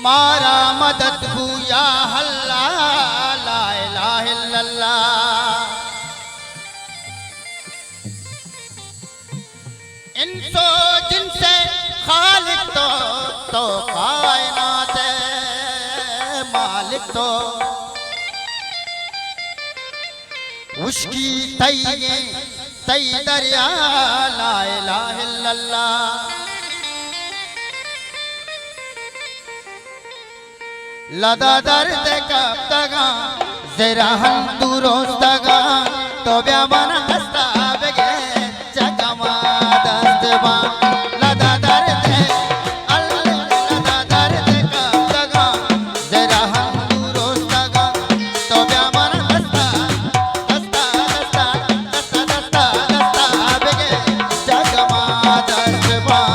مارا مدد بو یا اللہ، لا الہ الا اللہ۔ انس و جن سے خالق تو، تو کائنات مالک تو۔ ہشکی تئی، تئی دریا، لا الہ الا اللہ۔ لدا درد کپتگاں، زرہن دو روستگاں، تو بیا من دستا بگے، چکما دست باں۔ لدا درد، اللہ، لدا درد کپتگاں، زرہن دو روستگاں، تو بیا من دستا، دستا، دستا، دستا، دستا، دستا بگے، چکما دست باں۔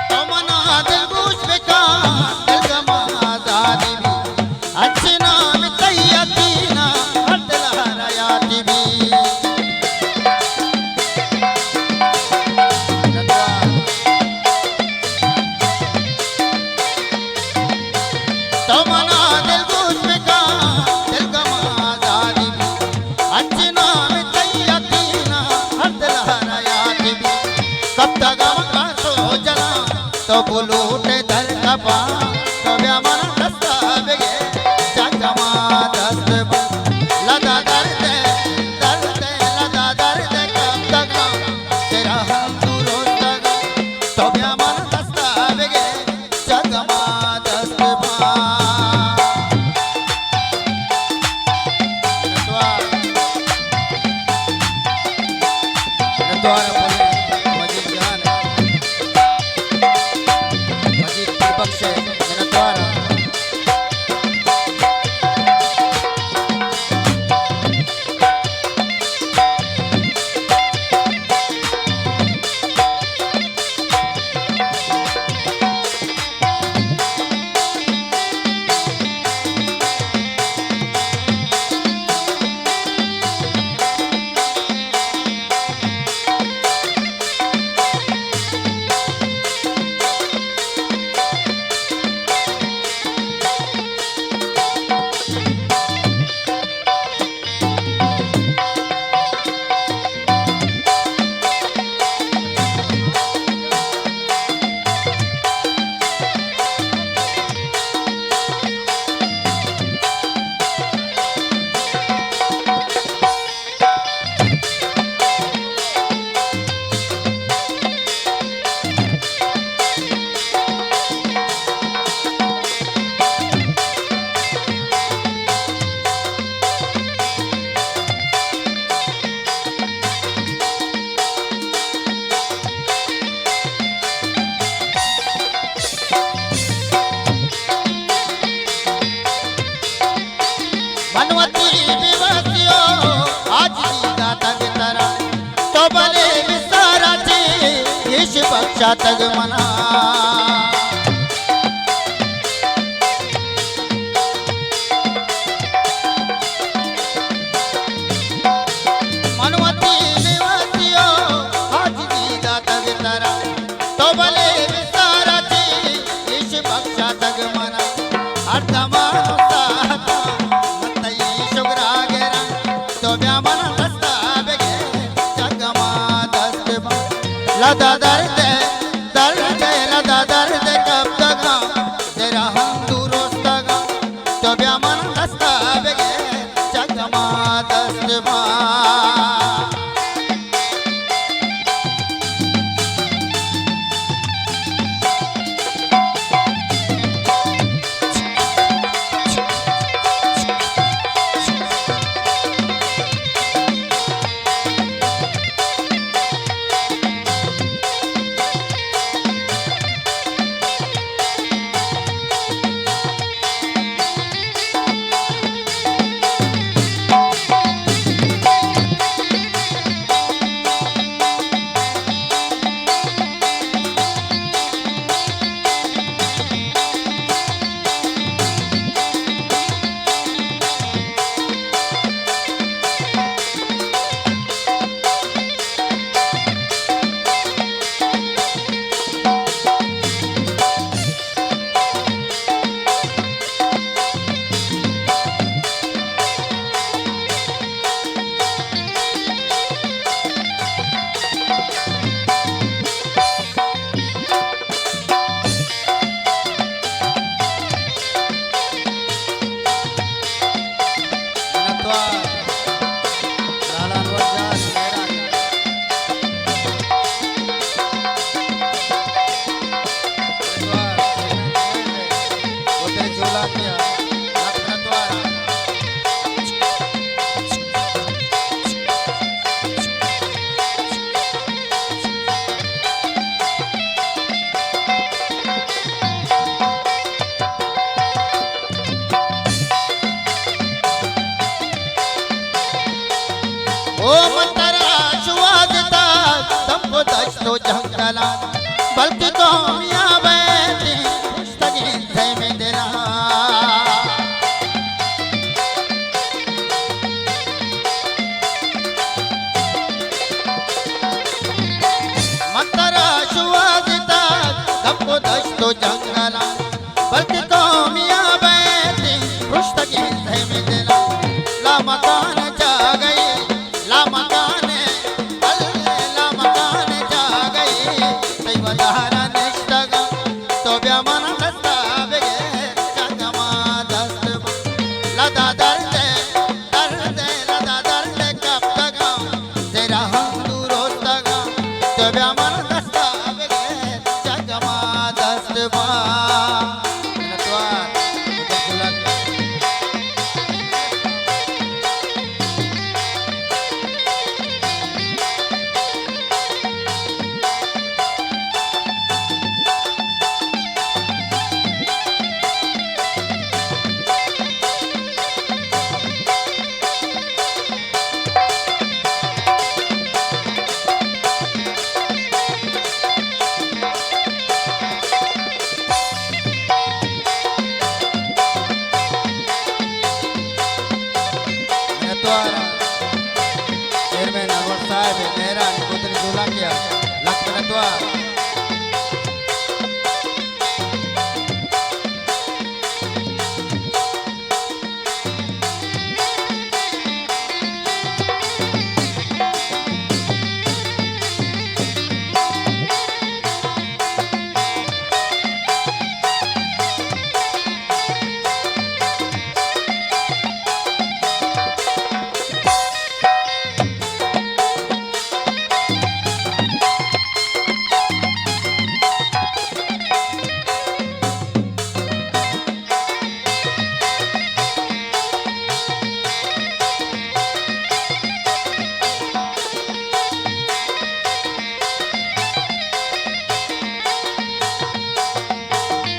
تو منا دلگوش بکن، دلگم آزادی بی۔ اچ نام تئی یقینا، ہر دل ہر حیاتی بی۔ تو منا دلگوش بکن، دلگم آزادی بی۔ اچ نام تئی یقینا، ہر دل ہر حیاتی بی۔ کپتگم کاسو جلاں، تو بلوٹ در کپاں، تو بیا من دستا بگے، چکما دست بند۔ لدا درد، درد، لدا درد کپتگاں، تیرا ہم دو روستگاں، تو بیا من دستا بگے، چکما دست بند۔ منتوار۔ منتوار بولے وزیر جان، وزیر پیر بخش، منتوار۔ من وتی بے وسیو آجزی داتگ ترا، تو بلے بستارا چے گیش بخشاتگ منا۔ من وتی بے وسی لدا درد، درد، لدا درد کپتگاں، دراہم دور رستگاں، تو بیا من دستا بگے، چک ما دست ما۔ منتوار۔ لالا انور جان، میرا۔ منتوار۔ وہ تیرے جھولا کیا۔ لکھ منتوار۔ او من ترا شوازتا، دمب و دشت و جنگلان، بلکہ کامیاب انت پشتگیں زیم دلان۔ من ترا شوازتا، دمب و دشت و جنگلان،